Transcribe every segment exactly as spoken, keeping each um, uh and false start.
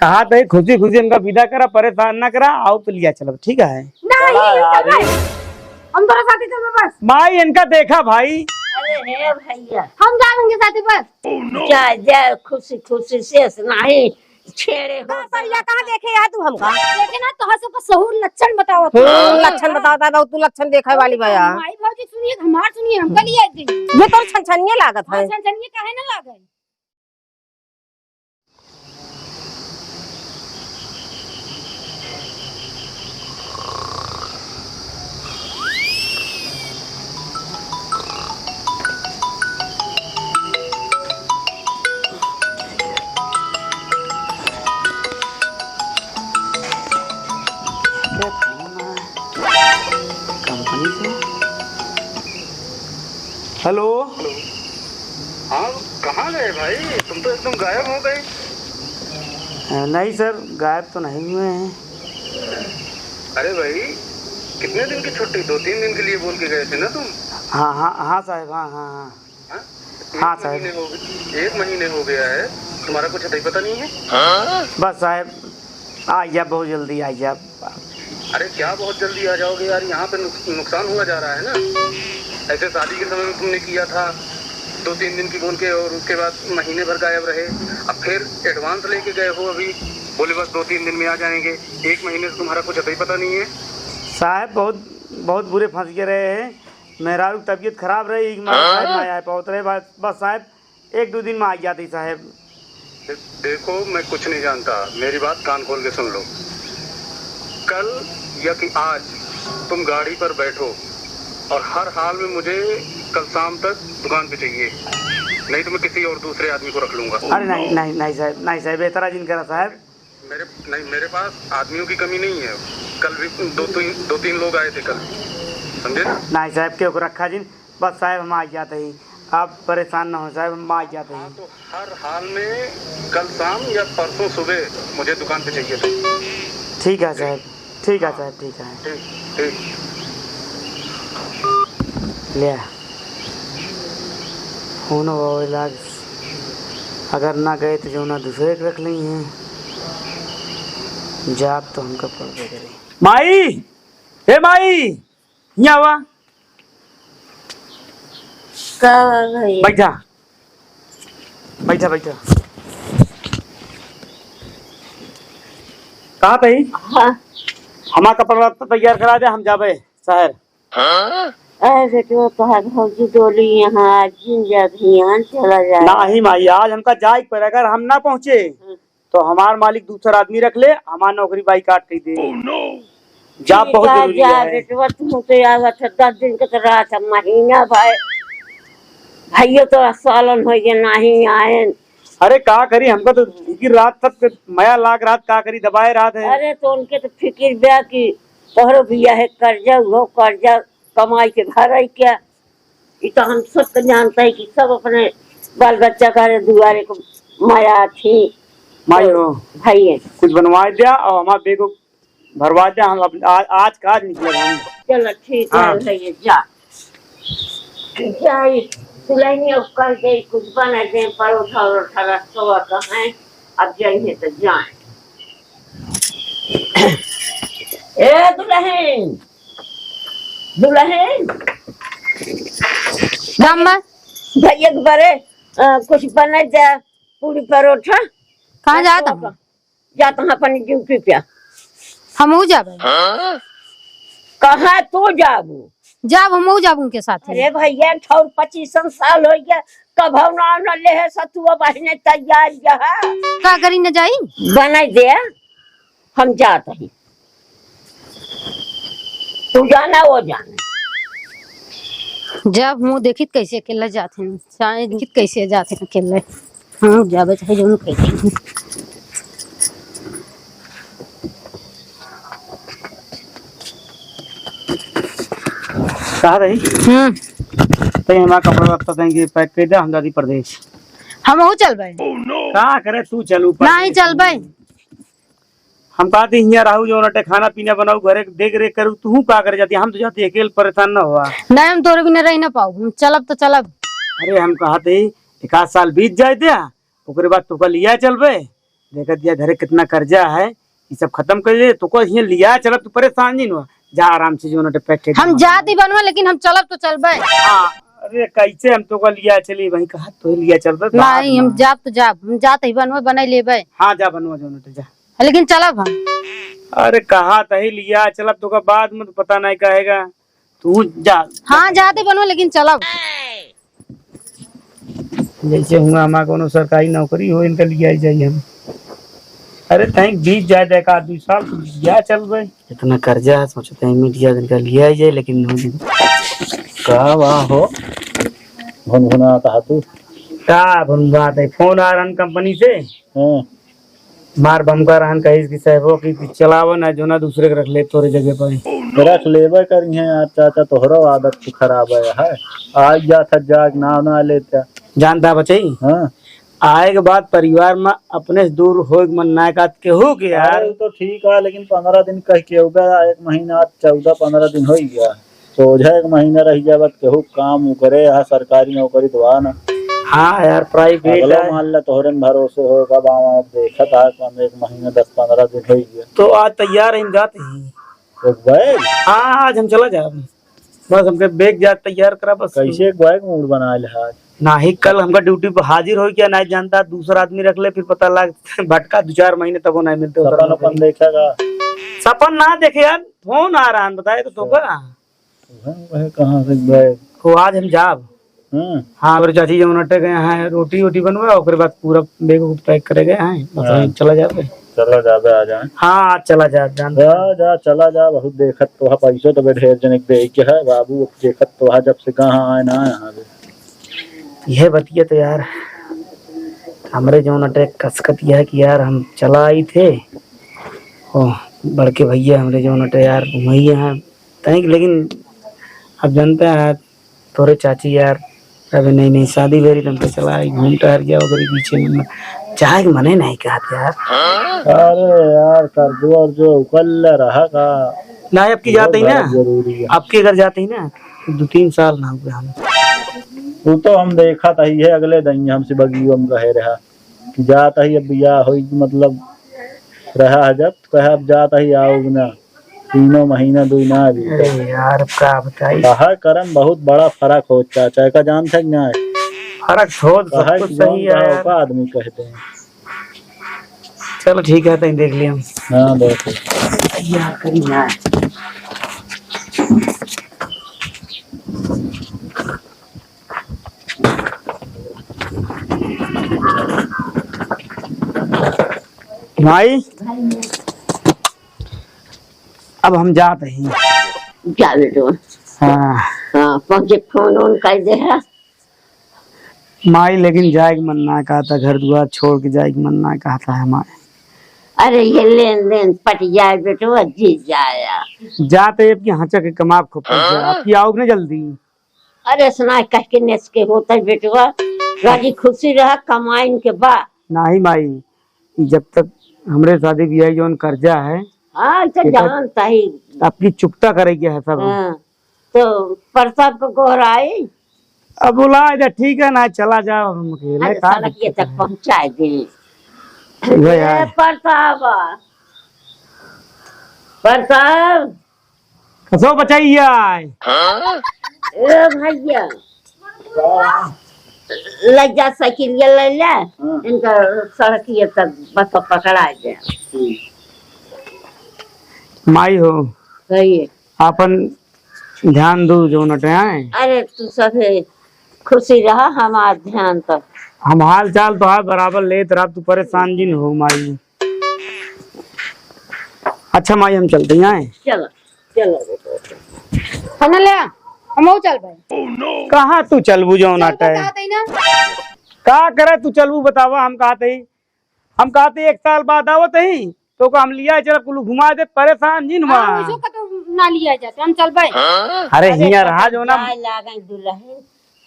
हाँ, तो खुशी खुशी इनका विदा करा, परेशान ना करा, आओ तो लिया चलब, ठीक है? नहीं, चला यार, हम तोरा साथे चलबे बस। माई, इनका देखा भाई। अरे हे भैया, हम जाब उनके साथे बस। जा, जा, खुशी खुशी, शेष नहीं छेड़े हो। का परिया, कहाँ देखे यार तू हमका? देखे ना, तोहर सबका सहूर लक्षण बतावत। हाँ। लक्षण बतावत है, बहुत तू लक्षण देखे वाली बा यार। माई भौजी सुनिए, हमार सुनिए, हमका लिए आई थी। ये तो छनछनिए लागत है। हाँ, छनछनिए काहे ना लागे? कंपनी से। हेलो। हेलो। हाँ, कहाँ गए भाई? तुम तो एकदम गायब हो गए। अ, नहीं सर, गायब तो नहीं हुए हैं। अरे भाई, कितने दिन की छुट्टी? दो तीन दिन के लिए बोल के गए थे ना तुम। हाँ, हाँ, हाँ साहब, हाँ, हाँ, हाँ। हाँ? हाँ, एक साहब। महीने हो गए, एक महीने हो गया है, तुम्हारा कुछ अतई पता नहीं है। बस साहब, आ जा, बहुत जल्दी आ जा। अरे क्या बहुत जल्दी आ जाओगे यार, यहाँ पे नुक-, नुकसान हुआ जा रहा है ना। ऐसे शादी के समय में तुमने किया था, दो तीन दिन की बोल के, और उसके बाद महीने भर गायब रहे। अब फिर एडवांस लेके गए हो अभी, बोले बस दो तीन दिन में आ जाएंगे। एक महीने से तुम्हारा कुछ अतई पता नहीं है। साहब, बहुत, बहुत बुरे फंस के रहे हैं। मेहरारू की तबीयत खराब रही, एक मारे हाँ? साहब ना आए पावत रहे। बस, बस साहब, एक दो दिन में आ जाती साहब। दे-, देखो, मैं कुछ नहीं जानता, मेरी बात कान खोल के सुन लो। कल या कि आज तुम गाड़ी पर बैठो और हर हाल में मुझे कल शाम तक दुकान पे चाहिए, नहीं तो मैं किसी और दूसरे आदमी को रख लूंगा। अरे नहीं, नहीं, नहीं साहब, नहीं साहब, इतना जिन करा साहब। मेरे, नहीं, मेरे पास आदमियों की कमी नहीं है। कल भी दो तीन, दो तीन लोग आए थे कल, समझे ना? नहीं साहब, क्यों को रखा जिन, बस साहब हम आ जाते ही, आप परेशान ना हो साहब, हम आ जाते ही। हाँ, तो हर हाल में कल शाम या परसों सुबह मुझे दुकान पे चाहिए थे। ठीक है साहब, ठीक है साहब, ठीक है। ठीक, ठीक। ले आ। फोन आवे लाग, अगर ना गए तो जौना दूसरे के रख लेइहैं। जाब तो हमका पड़बे करे। माई, ए माई, यहाँ आवा। का भैया? बैठा, बैठा, बैठा। कहा तई? हाँ। हमार कपड़ा लत्ता तैयार करा दे, हम जाबे शहर। अरे बेटवा, तोहार भौजी डोली यहाँ, आज जिन जा, ध्यान चला जाए। नाही माई, आज हमका जाए के पड़े, अगर हम ना पहुँचे, हम्म। तो हमार मालिक दूसर आदमी रख ले, हमार नौकरी बाइकाट कर दे। जा, ठीक बहुत बा, जरूरी जा है। बेटवा, तू तो आवत है, दस दिन के तो रात है, महीना भर। भैया तो सालन हो गए, नाही आए। अरे का करी, हमका तो फिकिर रात तक मया लाग रात, का करी, दबाए रात है। अरे तो उनके तो फिकिर बा कि तोहरो बिया है, कर्जा, उहो कर्जा, कमाई के भरे के। ई तो हम सब तो जानते हैं कि सब अपने बाल बच्चा करे दुआरे को मया थी। माई तो हो, भाई है। कुछ बनवा दिया और हमार बेग भरवा दिया, हम अपने, आ-, आज का आज निकले हम। चलो ठीक है हाँ। भैया, जा। जाई, दुल्हनी अब कर दे, कुछ बना दे, परोठा वरोठा रखवा का है, अब जाइए तो जाए। ए दुल्हन, दुल्हन। अम्मा। भैया के बरे, अ, कुछ बना दे, पूरी परोठा। कहाँ जात रखवा हूँ? का। जात हूँ अपनी ड्यूटी पे। हमहू जाबे। कहाँ तू जाबू? जाब, हमहू जाब उनके साथ। अरे भैया, ठौर पच्चीसन साल हो गया, कभौ ना न लेहे सतुआ बहिने तैयार यह। का करी न जाई? बनाई दे, हम जात ही। तू जाना, वो जाना। जब मुँह देखित कैसे अकेला जात हैं, चाहे देखित कैसे जात हैं अकेले। हाँ, जाबे चाहे जौन कहे। कहा रही? हम्म। तो ये हमारा कपड़ा लत्ता देंगे, पैक कर दे, हम जाती प्रदेश। हमहू चलबे। का करे तू चलू नहीं प्रदेश? चलबे। हम कहते हियाँ रहू, जो रटे खाना पीना बनाऊ, घरे देख रेख करू, तू का करे जाती? हम तो जाती अकेले, परेशान ना हुआ। नहीं, हम तोरे बिना रह ना पाऊ, हम चलब तो चलब। अरे हम कहते एक आध साल बीत जाए दे, ओकरे बाद तोका लिया चलबे, देखत या घरे कितना कर्जा है, ई सब खतम कर ले, तोका हियाँ लिया चलब, तू परेशान जिन हुआ। जा आराम से जौन अटे पैक के हम जात ही बनवा, लेकिन हम चलब तो चलबे। हाँ, अरे कैसे हम तोका लिया चली, वहीं कहा तो लिया चलबे, बाद नहीं, हम में। जाब तो जाब, हम जात ही बनवा, बनाई लेबे। हाँ, जा बनवा जौन अटे, जा। लेकिन चलब हम। अरे कहा तही लिया चलब, तोका बाद में तो पता नहीं कहेगा। तू जा। हाँ, जाते बनो, लेकिन चलब। जैसे हुआ हमार कोनो सरकारी नौकरी हो, इनका लिया ही जाई हम। अरे, तहीं बीत जाए, देखा, दू साल तो लिया चल रहे। इतना कर्जा है, सोचते हैं, मीडिया इनका लिया ही जाए, लेकिन नहीं। का बा हो? भुनभुनात हा तू? का भुनभुनात है? फोन आ रहन कंपनी से। हाँ। मार बमका रहन, कहिस कि साहबो कि चलावो ना, जो ना दूसरे के रख ले तोरे जगह पर। रख लेबे करिहे यार चाचा, तोहरो आदत तो खराब है, है? आ जात है, जाग नाव ना लेता। जानता बचई? हाँ। आए के बाद परिवार में अपने से दूर होए के मन ना कहत केहू के यार। अरे, वो तो ठीक है, लेकिन पन्द्रह दिन कह के हो गया, एक महीना, आज चौदह पन्द्रह दिन हो ही गया। सोझा एक महीना रह जाबत केहू काम उ करे, यहाँ सरकारी नौकरी तो आ ना। हाँ यार, प्राइवेट अगला है। मान ला तोहरे में भरोसे हो, कब आवा, अब देखत आ, कम एक महीना, दस पन्द्रह दिन हो गया। तो आज तैयार है, हम जाते हैं। एक बैग? हाँ, आज हम चला जाब। बस हमके बैग जा तैयार करा बस। कैसे एक बैग मूड बना ले आज? नाही, कल हमका ड्यूटी पर हाजिर हो क्या, नहीं जानता, दूसरा आदमी रख ले, फिर पता लग भटका दो चार महीने तब वो नहीं मिलते, उधर सपन नौकरी। अपन देखेगा? सपन ना देखे यार, फोन आ रहा है, बताए तो तोका। वह, वह कहाँ से गए? वो आज हम जाब। हम्म। हाँ, और चाची जौन अटे गए हैं, रोटी वोटी बनवा, ओकरे बाद पूरा बैग उग पैक करे गए हैं, बस हाँ। हम चला जाबे। चला जाबे, आ जाए। हाँ, आज चला जाब, जान। जा, जा, चला जा, बहुत देखत तो है, पैसो तो ढेर जनिक दे के है, बाबू, अब देखत तो है, जब से कहाँ आए ना आए, हाँ बे। यह बतिया तो यार, हमरे जौन अटे कसकत यह है कि यार, हम चला आई थे, ओ, बड़के भैया हमरे जौन अटे यार, वही हैं, तनिक, लेकिन अब जानते हैं, तोरे चाची यार, अबे नई नई शादी भरी, तुम तो चला आई, घूम टहर गया ओकरे पीछे में। जाए के मने नहीं कहत यार। अरे यार, कर दो और जो उकल रहा का। नहीं, अब की जात ही ना, बहुत जरूरी है। अब की अगर जात ही ना, तो दो तीन साल ना हुए हम। वो तो हम देखा था, ये अगले दिन हमसे बगियो में कहे रहा कि जात ही, अब बियाह होई, मतलब रहा है जब, तो कहे, "अब जात ही, आओ ना।" तीनों महीना दुई ना अभी। अरे यार, अब का बताई? कहा करम बहुत बड़ा फर्क हो चाचा, का जान थे कि ना? फर्क हो तो सब कहा कुछ कि सही जौन है कहा यार। ओका आदमी कहते हैं। चलो ठीक है, तहीं देख लिया हम। हाँ, देख लो। तैयार करी ना। माई, अब हम जात ही। जा बेटवा। हाँ। हाँ, पहुँचे फोन वोन कर दे है। माई, लेकिन जाए के मन ना कहता, घर दुआर छोड़ के जाए के मन ना कहता है माई। अरे ये लेन देन पट जाए बेटवा, जी जाया। जाते अब की हाँचा के कमाब खूब पैसा, हाँ? अब की आओगे ना जल्दी। अरे सुना कह के नेस के होता है बेटवा, राजी खुशी रहा, कमाइन के बा। नाही माई, ई जब तक हमरे शादी ब्याह जौन कर्जा है, हाँ, तो एकर जानता ही। आपकी चुकता करे के है सब। हाँ, तो प्रताप को गोहराई। अब बोला, "अच्छा, ठीक है ना, चला जाओ, हम अकेले अरे, का सड़क ये दिक्कत तक है?" पहुँचाए दे। वही ए, है। प्रताप, प्रताप। कसो बचाई आए? ए भैया, ले जा साइकिल ये ले ले, हाँ। इनका सड़क ये तक बस पकड़ा दे। माई हो, कहिए। आपन ध्यान दू जौन अटे आए। अरे तू सभे खुशी रहा, हमार ध्यान तो। हम हाल चाल तो है बराबर लेत रहा, तू परेशान जिन हो माई। अच्छा माई, हम चलते हैं। चलो, चलो बेटा। हम ले, हम चल भाई। कहाँ तू चलबू जौन चल अटे? बता दे ना। का करे तू चलबू बतावा, हम कहते ही, हम कहते एक साल बाद आवत ही, तो का हम लिया चल कुल घुमा दे, परेशान जिन हुआ। हाँ, उसको का तो ना लिया जाते, हम चल भाई। अरे अरे हियाँ रहा तो जो ना। जाए लागन दुल्हन,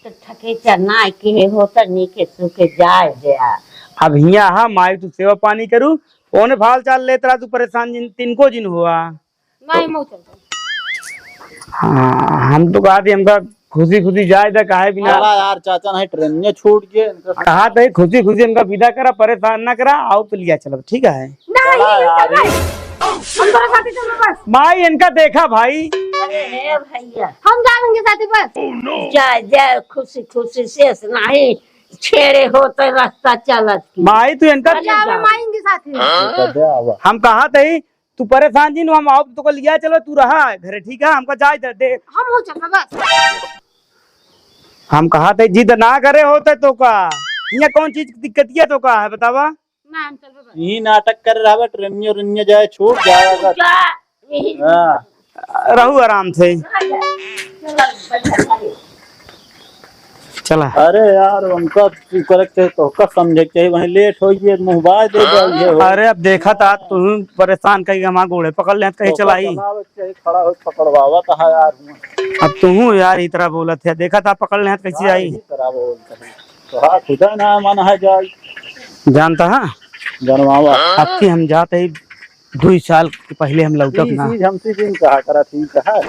तो थके चरना के हो तो नीके सुखे जाए दे आ। अब हियाँ हा माई तू सेवा पानी करू, ओने भाल चाल लेत रहा तू परेशान जिन, तिनको जिन हुआ। नहीं, मऊ चल जाओ। हाँ, हम तो कहा थी, हमका खुशी खुशी जाए दा, काहे बिना? चला यार, चाचा नहीं, ट्रेन में छूट गए इनका। कहा थे खुशी खुशी इनका विदा करा, परेशान ना करा, आओ तो लिया चलब, ठीक है? नहीं, चला नहीं, यार, नहीं। हम तोरा साथे चलब बस। माई, इनका देखा भाई। अरे हे भैया। हम जाब इनके साथे बस। जा, जा, खुशी खुशी, शेष नहीं छेड़े होते रास्ता चलत की। माई, तू इनका चल जाओ। माई इनके साथे। हम कहा थे तू परेशान जिन, हम आओ तोका लिया चलो, तू रहा घरे, ठीक है? हमका जाए दे, दे। हम हो चलबे बस। हम कहा थे जिद ना करे होते तोका, हियाँ कौन चीज की दिक्कतिया तोका है बतावा? ना, हम चलबे बस। यही नाटक कर रहा बा, ट्रेनिया उरेनिया जाए, छूट जाए बस। जा, यही हाँ। रहू आराम से। चला। अरे यार, उनका तू करे के चाही, तोहका समझे के चाही, वहीं लेट होइ गए, मुँह बाय दे दे, ये हो। अरे अब देखा था, तू परेशान कहीं हमारे गोड़े पकड़ ले, कहीं तोहका चलाई। चलावे के चाही, खड़ा हो पकड़वावा तो है यार। अब तू यार, इस तरह बोलत है, देखा था, पकड़ ले, कैसे आई? इस तरह बोलत है। तो हाँ, खुदा ना मन है जाई। जानता है? जनवावा। अब की हम जाते ही दुई साल के पहिले हम लौटब ई ना। चीज हमसे जिन कहा करा, ठीक है।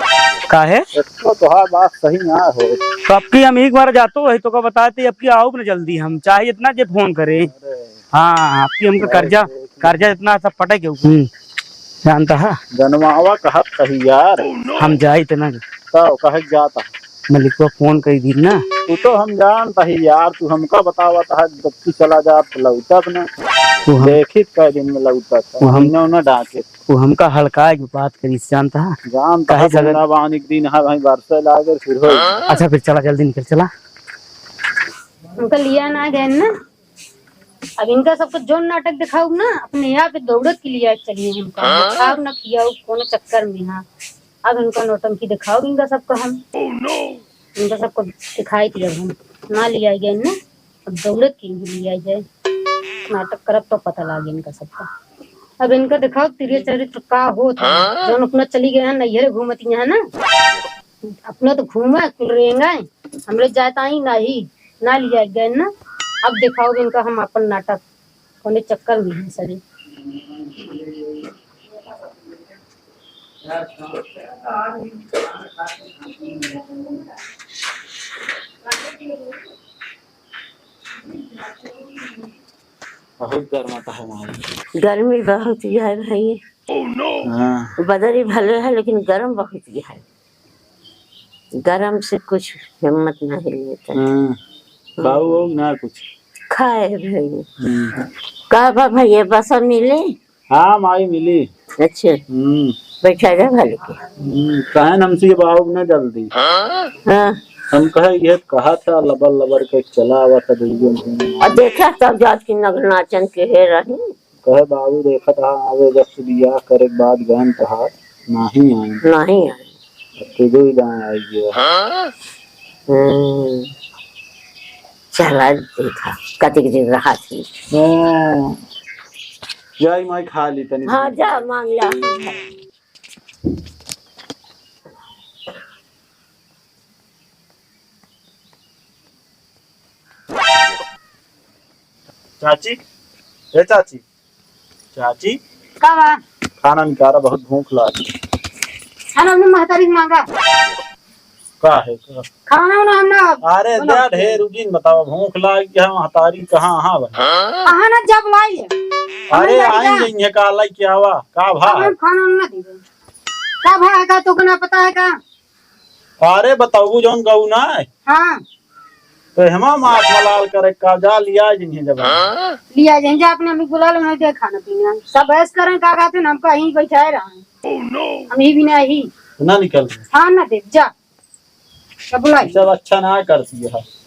काहे? एक तो तोहार बात सही ना हो। तो अब की हम एक बार जातो है, तोका बताते, अब की आउब ना जल्दी हम, चाहे इतना जे फोन करे। अरे। हाँ, अब की हमका अरे, कर्जा, देख ले। कर्जा इतना सब पटे के ऊपर। हम्म, जानता है? जनवावा कहत कही यार। हम जाई त ना। तो कहे के जाता? मलिकवा फोन कई दी ना। तू तो हम जानता ही यार, तू हमका बतावत है, जब तू चला जात लौटत ना। वो हम देखित कै दिन में लौटत है, वो हम महीना ना डांटे। वो हमका हल्काए के बात करी, जानता है? जानता काहे है, झगड़- बूंदा बानी के दिन है भाई, बरसे लागे फिर हो। अच्छा, फिर चला, जल्दी निकल, चला। हमका लिया ना गए ना, अब इनका सबको जोन नाटक दिखाऊ ना, अपने यहाँ पे दौड़त के लिए चलिए हमका। हाँ? दिखाऊ ना किया कोनो चक्कर में, हाँ। अब इनका नौटंकी दिखाऊ इनका सबको हम। इनका सबको दिखाई दिया हम। ना लिया गया ना, अब दौड़त के लिए लिया जाए। नाटक करब तो पता लागे इनका सबका। अब इनका दिखाओ तिरिया चरित्र का होत है। हाँ? जोन अपना चली गए हैं नैहरे घूमत यहाँ ना। अपना तो घूमे कुल रेंगे, हमरे जाता ही नहीं, ना लिया गए ना। अब दिखाओ इनका हम अपन नाटक, कोने चक्कर में है सरे। बहुत गर्माता है माई। गर्मी बहुत ही है भाई। हाँ। बदरी भले है लेकिन गरम बहुत ही है। गरम से कुछ हिम्मत नहीं लेता। हाँ। बाबू हो ना कुछ? खाए भाई। हम्म। का बा भैया, बसा मिली? हाँ माई, मिली। अच्छा। हम्म। बैठा जा भले के। हम्म, कहे न हमसे ये बाबू ना जल्दी। हाँ। हम कहे ये कहा था लबर लबर के चला आवा था दुइयो में। और देखा तब जात की नगर नाचन के हे रही। कहे बाबू देखत हा आवे जब से बियाह करे के बाद गहन तहार नाही आए। नाही आए। अब तू दो ही दाएं आई गया। हम्म। चला देखा, कतिक दिन रहा थी। हाँ। जाई माई खा ली तनी। हाँ, जा मांग ला। चाची, ए चाची, चाची। का बा? खाना निकाला, बहुत भूख लागी। खाना हमने महतारी से मांगा। का है का? खाना उना हम ना अरे बनाओ। दे ढेर उजिन बतावा, भूख लागी है, महतारी कहाँ, हाँ भाई। कहाँ ना जब लाई है। अरे हमें आई जा। जाइए का लाई के आवा, का भा? हम खाना उना ना देबे। का भा है का, तोके ना पता है का? अरे बताऊ जौन गऊ ना है। हाँ। तो हमा माथ मलाल करे का जा लिया जिन्हें जब। लिया जिन्हें जा अपने अम्मी बुला लो, उन्हें दे खाना पीना। सब ऐस करें का कहते हैं, हमका यहीं बैठाए रहा है। हम ही भी नहीं। ना निकल। हाँ ना दे, जा। जा बुला ले। सब अच्छा ना करती है।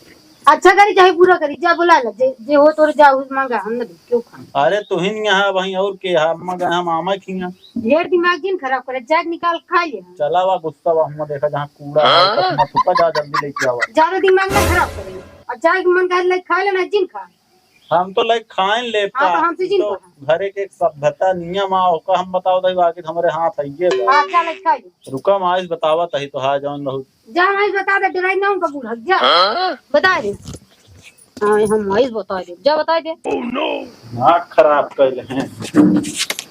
अच्छा करी चाहे बुरा करी, जा बुला ले। जे, जे हो तोरे जा उस मांगा, हम ना दे, क्यों खाना? अरे तुहिन यहाँ वहीं और के है, अम्मा गए हम मामा खिया। ढेर दिमाग जिन खराब करे, जाके निकाल खा ले। चला वा गुस्सा वा, हम देखा जहाँ कूड़ा है, तो हम थुका जा जल्दी लेके आवा। ज्यादा दिमाग ना खराब करे। और जाके मन करे ले खा लेना, जिन खा। हम तो ले खाए ले हाँ, का, तो हमसे जिन तो कहा। घरे के एक सभ्यता नियम आ, ओका हम बताओ दई, बाकी हमरे हाथ आइए बा। हाँ, जा ले खा ले। रुका, हम आइस बतावा तही तो हा जौन बहुत। जा, हम आइस बता दे, डराई ना उनका बूढ़ा, जा। बता दे। हाँ, हम आइस बता दे, जा बता दे। दिमाग खराब कैले हैं।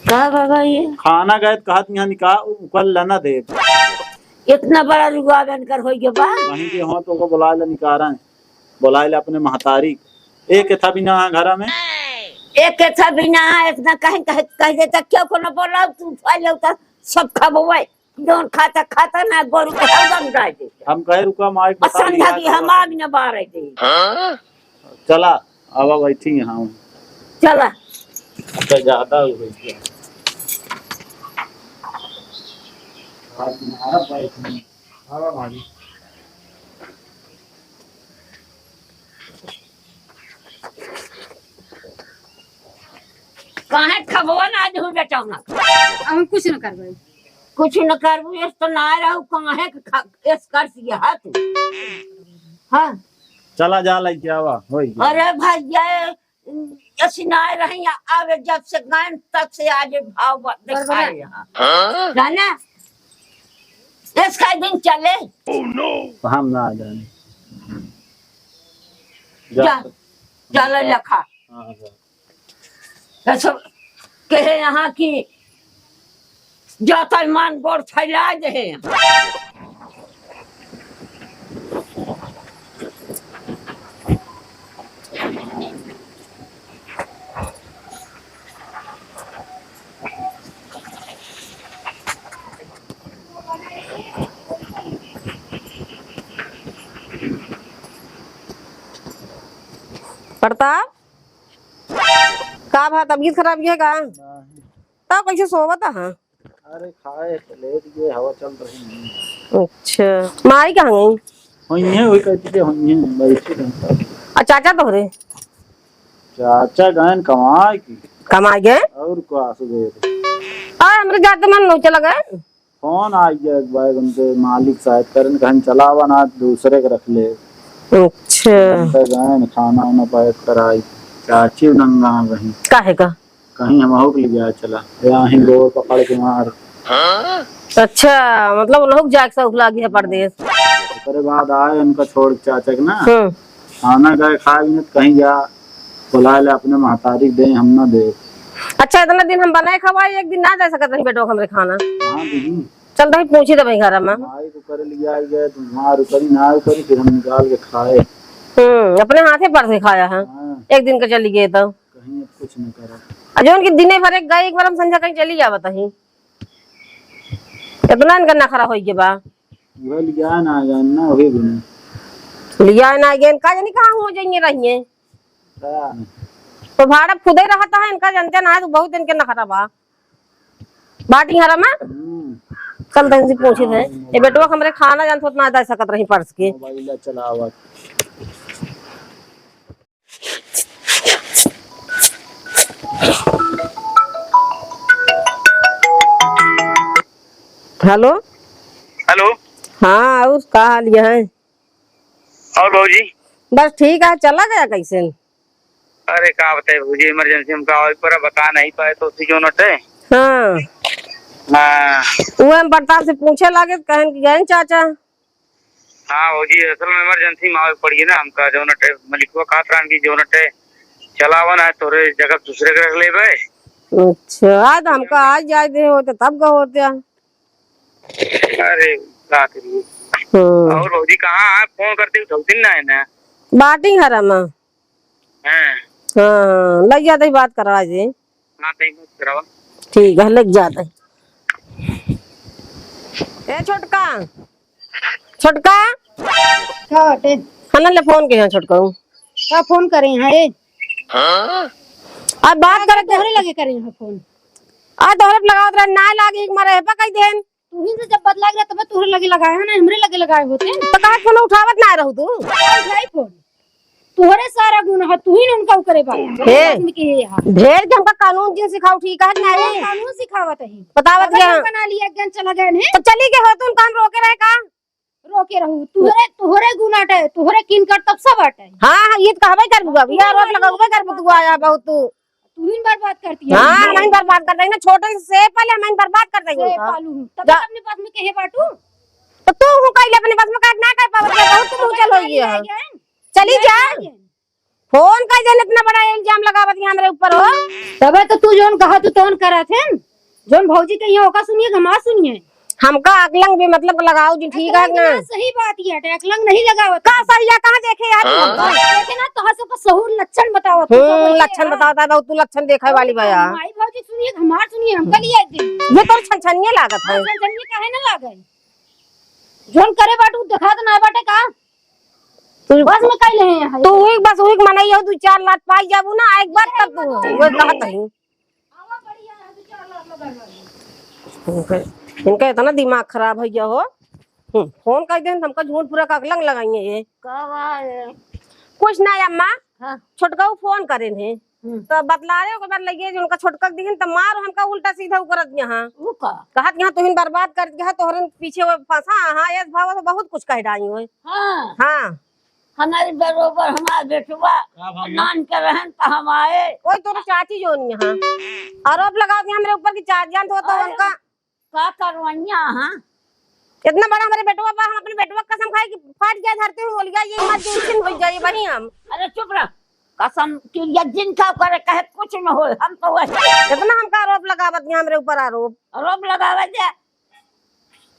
का बाबा ये? खाना गए तो कहत यहाँ निकाल, उकल लेना दे। इतना बड़ा रुआ बनकर हो गया बा। कहीं के हो तो को बुलाए ले निकारा है, बुलाए ले अपने महतारी। एक था भी ना है घर में। एक था भी ना है, इतना कहीं कह, कह देता, क्यों को ना बोला, तू उठा ले उठा, सब खाबो भाई। जौन खाता, खाता ना, गोरू के हरदम डाल देता। हम कहे रुका, माइक और बता संध्या दिया की तो हम बता। आग न बारे दे। हाँ? चला, आवा बैठी यहाँ। चला। अच्छा, ज्यादा हो गई क्या? आज तुम्हारा बैठ नहीं। आवा भाभी। काहे खबवा ना आज हुई बेटौना? हम कुछ न करबै। कुछ न करबू, एस तो ना रहू, काहे के खा-, एस कर सिया हा तू? हाँ। चला जा लइके आवा, होई गया। अरे भैया, ऐसी ना रही, आवे जब से गए तब से आज भाव ब-, बरबरा। दिखाए यहाँ। हाँ? जाने? इसका दिन चले। हम ना जाने। जा, जा। चले लखा। हाँ, जा। ऐसे कहे यहाँ की जाता मान गोड़ फैला दे हैं। प्रताप, का भा, तबीयत खराब है का? नहीं। तब कैसे सोवत है? अरे खाए तो लेट गए, हवा चल रही है। अच्छा, माई कहाँ गई? वहीं है, वही कहती थी, वहीं है, बैठी रही। आ चाचा तोहरे? चाचा गए न कमाए की। कमाए गए? और का सुबह? आ, हमरे जाते मन नहीं चला गए। फोन आ गया एक बार उनके मालिक साहब, करन कहन चलावा ना, दूसरे के रख ले। अच्छा। उनके गए न खाना उना पैक कराई, चाची नंगा वहीं। काहे का? कहीं हम हो के ले गया चला, यहाँ ही गोड़ पकड़ के मार। अच्छा, मतलब उनहु के जाए के शौक लागी है परदेस। ओकरे बाद आए उनका छोड़ के चाचा के ना। हम्म। खाना गए खाए भी नहीं तो कहीं गया, बुलाए ले अपने महतारी के दे, हम ना दे। अच्छा, इतना दिन हम बनाए खवाए, एक दिन ना दे सकत रही बेटवा हमरे खाना। हाँ दीदी। चल रही पूछी दे भाई घर में। माई को करे लिया गए तो वहाँ रुकरी ना रुकरी, फिर हम निकाल के खाए। हम्म, अपने हाथे पर से खाया है। हाँ। एक दिन का चली गए तो। कहीं अब कुछ न करा। आ जौन कि दिने भर एक गए, एक बार हम संझा कहीं चली जावत ही। इतना इनका नखरा होई के बा। वह लिया ना गया ना, वही भी नहीं। लिया ना गया, इनका जानी कहाँ हो जाइए रहिए। का? तो भाड़ा खुदे रहता है, इनका जानते ना है, तो बहुत इनके नखरा बा। बाटी हरा में? हम्म। चल तनी से पूछी थे। ये बेटवा हमरे खाना जानत होत ना दे सकत रही परस के। मोबाइल चलावत। हेलो। हेलो। हाँ, और का हाल है? और भौजी? बस ठीक है, चला गया कैसे? अरे का बताए भौजी, इमरजेंसी में का होई परा, बता नहीं पाए तो उसी जो नटे। हाँ। हाँ। वो हम प्रताप से पूछे लागे, कहन कि गए चाचा। हाँ भौजी, असल में इमरजेंसी में आवे पड़ी ना हमका, जौन टे मलिकवा कहत रहन कि जौन टे चलावन है तोरे जगह दूसरे के रख लेबे। अच्छा, आज हमका आज जाए दे होते तब का होते। अरे का करिए। हम्म। और भौजी कहाँ है? फोन करते उठौती ना है ना। बाटी हरा में। हाँ। हाँ, हाँ, लग जाते ही बात करवा जी। हाँ, तई बात करावा। ठीक है, लग जाते। ए छोटका, छोटका। का बाटे? खाना ले फोन के यहाँ छोटका हूँ। का फोन करे यहाँ रे? अब बात करे तोहरे लगे करे यहाँ फोन। आ तोहरे पे लगावत रहे, ना लागे एक मारे है पकड़ देन। तू ही से जब बदला गया तब तोहरे लगे लगाए है ना, हमरे लगे लगाए होते। तो काहे फोन उठावत ना रहू तू? उठाई फोन। तोहरे सारा गुण है, तू ही ने उनका उ करे बा। हे, आदमी के है यहाँ। ढेर के हमका कानून जिन सिखाऊ, ठीक है कि नहीं? कानून सिखावत है। बतावत तब क्या? बना लिया, ज्ञान चला गया ने। तो चली गए हो तो उनका हम रोके रहे का? रोके रहू। तोहरे, तोहरे गुण आटे, तोहरे किन कर तब सब आटे। हाँ, हाँ, ये तो कहबे करबू अब। ये आरोप लगाबे करबू तू आया बहुत तू। तू ही बर्बाद करती है। हाँ, हम ही बर्बाद कर देंगे ना, छोटे से पहले हम ही बर्बाद कर देंगे से उनका। पालू हूँ। तब जा। अपने पास में कहे बाटू। तो तू हूँ कइले अपने पास में काट ना कर पावत, बहुत तू मुँह चल हो गया है। चली जा। फोन का जन इतना बड़ा इल्जाम लगावत है हमरे ऊपर हो। तबे तो तू जौन कहा तू तौन करत है। जौन भौजी कहिए ओका सुनिए, हमार सुनिए। हमका अकलंग भी मतलब लगाओ जी, ठीक है ना? सही बात ही है, अकलंग नहीं लगावत। का सही है, कहाँ देखे यार तू हमका? देखे ना, तोहर सबका सहूर लक्षण बतावत है, हम्म, लक्षण बतावत है, बहुत तू लक्षण देखे वाली बा यार। माई भौजी सुनिए, हमार सुनिए, हमका लिए दे। ये तोर छनछनिए लागत है। छनछनिए काहे ना लागे? जोन करे बाटू, देखा तो ना बाटे का? तू बस में कइले हैं। तू एक बस एक मनई हो, दू चार लात पाई जाबू ना, एक बार तब तू वो कहत है। इनका, इनका इतना दिमाग खराब है क्या हो? हम्म, फोन कर देन, हमका झूठ पूरा का अकलंग लगाइए ये। का बा ये? कुछ ना अम्मा, हाँ। छोटकाऊ फोन करेन है। हम्म। तो बतलावे ओकर बाद लगे जो उनका छोटका के दिहिन, त मार हमका उल्टा सीधा उ करत यहाँ। उ का? कहत यहाँ तुहिन बर्बाद कर दिया, तोहरन पीछे वो फंसा, हाँ, एस भाव तो बहुत कुछ कह डाई होए। हाँ। हाँ। हमारे बरोबर हमार बेटवा का भाभी? नान के रहन त हम आए। कोई तोरे चाची जोन यहाँ आरोप लगा दिया हमरे ऊपर कि चार जान तो, तो अरे उनका का करवैया, हाँ? इतना बड़ा हमरे बेटवा बा, हम अपने बेटवा के कसम खाई कि फाट जाए धरती में, बोल गया, ये मत जिन हो जाए वही हम। अरे चुप रह, कसम कि ये जिन का करे कहे कुछ न होए, हम तो वही। इतना हमका आरोप लगावत यहाँ हमरे ऊपर आरोप। आरोप लगावे दे।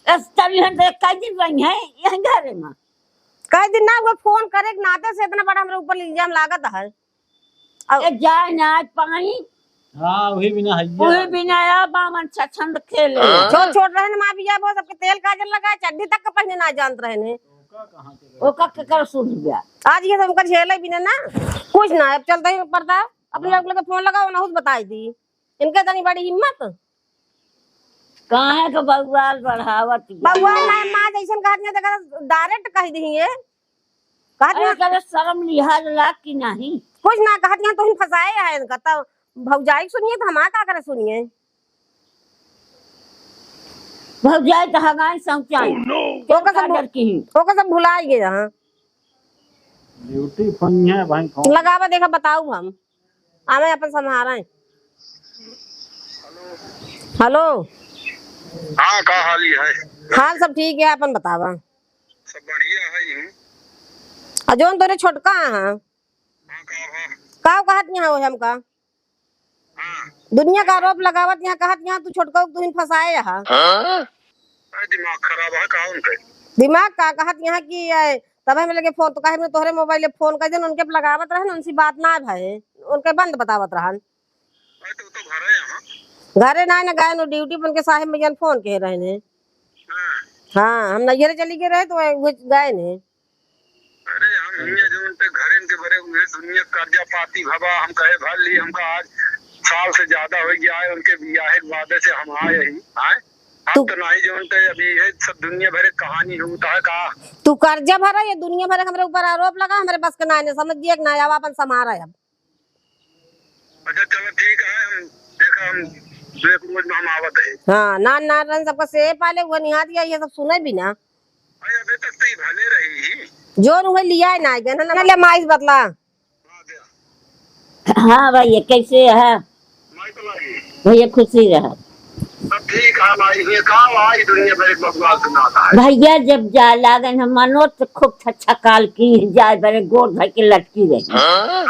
इस तरी हम तो कई दिन रही हैं यही घरे में। कई दिन ना, वो फोन करे के नाते से इतना बड़ा हमरे ऊपर इल्जाम लागत है। अब ए, जाए ना आज पानी। हाँ, वही बिना है ये। वही बिना या बामन छछंद खेले। छोट छोट रहन माँ बिया, वो सबके तेल काजल लगा, चड्ढी तक के पहने ना जानत रहन है। ओका कहाँ के रहे? ओका के कर सुन गया। आज ये सब उनका झेले बिना ना, कुछ ना, अब चलते ही पड़ता। अपने लोग लगे फोन लगाओ ना, उस बताई दी। इनके तनी बड़ी हिम्मत। काहे के बउआल बढ़ावत बा? बउआल ना, माँ जैसन कहत नहीं, तो direct कह दी है। कहत अरे, ना करे शर्म लिहाज लाग कि नहीं? कुछ ना कहत, यहाँ तुहिन फंसाए है इनका, तब भौजाई सुनिए तो हमारा का करे सुनिए? भौजाई तो हगाई सौचाई। Oh, no! ओका सब काजर की। ओका सब भुलाई गए यहाँ। Duty पर ही है भाई, फोन। लगावा देखा, बताऊ हम। आवे अपन संभारा। हेलो। हाँ, का हाल ही है? हाल सब ठीक है, अपन बतावा। सब बढ़िया है ही। आ जौन तोरे छोटका है, हाँ, का बा? का कहत यहाँ हो हमका? हाँ। दुनिया का आरोप लगावत यहाँ, कहत यहाँ तू छोटका तुहिन फंसाए यहाँ। हाँ? अरे दिमाग खराब है का उनके? दिमाग का कहत यहाँ कि, ए, तब हम लगे फोन, तो कहे मैं तोहरे मोबाइल फोन कर देन, उनके लगावत रहन, उनसे बात ना भए, उनके बंद बतावत रहन। अरे तो, तो घरे यहाँ। घरे ना, ना गए, नो ड्यूटी पर उनके साहेब भैया ने फोन के रहने। हाँ। हाँ, हम नैहरे चली गए रहे तो वो गए ने। अरे हम हियाँ जौन ते घरे इनके भरे हुए दुनिया कर्जा पाती भवा, हम कहे भर ली, हमका आज साल से ज्यादा हो गया है उनके बियाहे के बाद से हम आए ही, आए। हम तू तो नहीं जौन ते अभी ये सब दुनिया भरे कहानी होता है का? तू कर्जा भरा, ये दुनिया भरे हमरे ऊपर आरोप लगा, हमरे बस के ना, ना समझ दिए कि ना, अब अपन समारा है अब। अच्छा, चलो ठीक है, हम देखा, हम दो एक रोज में हम आवत है। हाँ, नान नान रहन सबका से पाले, वो निहात गया, ये सब सुने भी ना। अरे, अबे तक तो ये भले रही ही। जोन हुए लिया है ना, गए ना, ना ले माइस बतला। हाँ, दे। हाँ भैया, कैसे है? माइस तो लागी। भैया, खुशी रहा। सब ठीक है भाई, ये का भाई, दुनिया भर एक बकवास सुनाता है। भैया, जब जाए लागन हम मनोज तो खूब छछकाल की जाए, बरे गोड़ धर के लटकी रही। हाँ?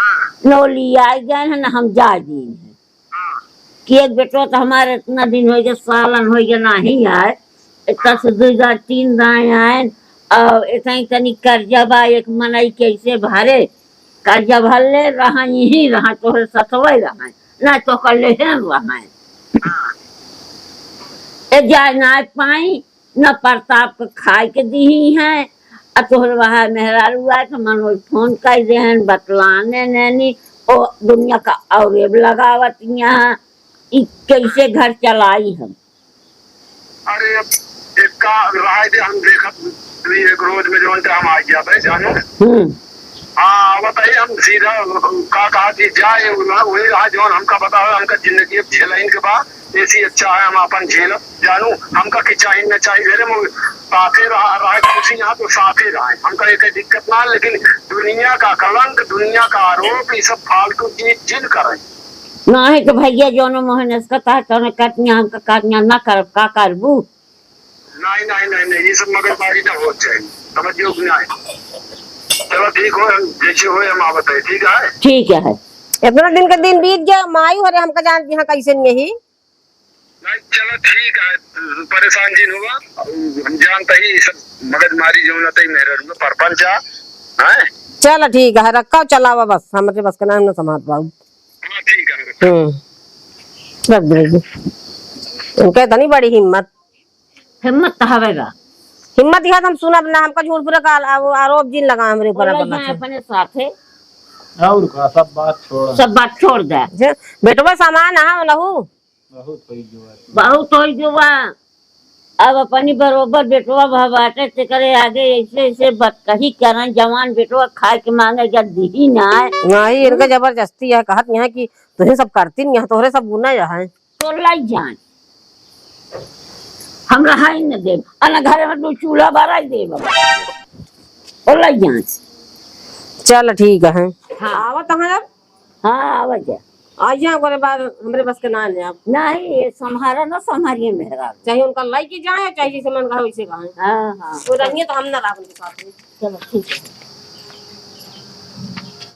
नौली आए गए हैं ना, हम जाए दी हैं। हाँ। कि एक बेटवा तो हमारे इतना दिन हो गया, सालन हो गया, नहीं आए। इतना से दो हजार तीन दाएं आए, और इतना ही तनी कर्जा बा, एक मनई कैसे भरे, कर्जा भर ले, रहा यहीं रहा, तोहरे सतवे रहा, ना तो कर ले हैं रहा। हाँ। ए जाए ना पाई, न प्रताप के खाए के दीही हैं। आ तोहरे वहाँ मेहरारू आए तो मनोज फोन कर देहन, बतलाने नैनी, ओ दुनिया का और एब लगावत यहाँ, ई कैसे घर चलाई हम? अरे अब एक का राय दे, हम देखत भी एक रोज में जौन ते हम आ गया भाई जानो। हम्म। हाँ, बताइए, हम सीधा का कहा कि जाए, वही रहा जौन हमका बतावे, हमका जिंदगी अब झेलइन के बा, ऐसी अच्छा है हम अपन झेलब। जानू, हमका की चाहिए न चाहिए, घरे में साथे रहा, रहे खुशी यहाँ तो साथे रहे, हमका एक दिक्कत ना, लेकिन दुनिया का कलंक, दुनिया का आरोप, ये सब फालतू चीज जिन करे। नाही तो भैया, जौनो मोहन इसका कहा, तौने कटनिया, हमका कटनिया ना करब, का करबू? नहीं, नहीं, नहीं, नहीं, ये सब मगजमारी ना हो चाहिए, समझियो कि नहीं? चलो ठीक हो, हम जैसे हो हम आवत है, ठीक है? ठीक है। इतना दिन के दिन बीत गया, माई हो रे, हमका जान यहाँ कैसे नहीं। नहीं, चला ठीक है, परेशान जिन हुआ, हम जानता ही सब मगजमारी जो ना तई मेहररुआ परपंच आ, हैं? चला ठीक है, रखा चलावा बस, हमरे बस के नाम ना समात बाबू। हाँ ठीक है। हम्म, रख दे जी। इनके इतनी बड़ी हिम्मत। हिम्मत तो हवे बा। हिम्मत यह हम सुनब ना, हमका झूठ पूरा का आ-, आरोप जिन लगा हमरे ऊपर बोला अपन यहाँ अच्छा। अपने साथे। और का, सब बात छोड़। सब बात छोड़ दे। जे बेटवा समान है नहू। बहुत होई जो है। बहुत होई जो बा। अब अपनी बरोबर बेटवा भा बाटे, तेकरे आगे ऐसे ऐसे बतकही करन, जवान बेटवा खाए के मांगे, जब दिही ना है। नहीं, इनका जबरदस्ती है, कहत यहाँ कि तुहे सब करती नहीं है, तोहरे सब गुना है। तो लाई जान, हम रहाई न देब, अन घरे में दो चूल्हा बराई देब अब। और लाई जान। चल ठीक है। हाँ। आवत हैं अब? हाँ, आवत जा। आइए, ओकरे बाद हमरे बस के ना है अब। नहीं, ये संभारा ना संभारिए मेहरा। चाहे उनका लाई के जाए, चाहे जैसे मन कहे वैसे कहें। हाँ, हाँ। वो रहिए तो हम ना रहा उनके साथ में। चलो, ठीक है।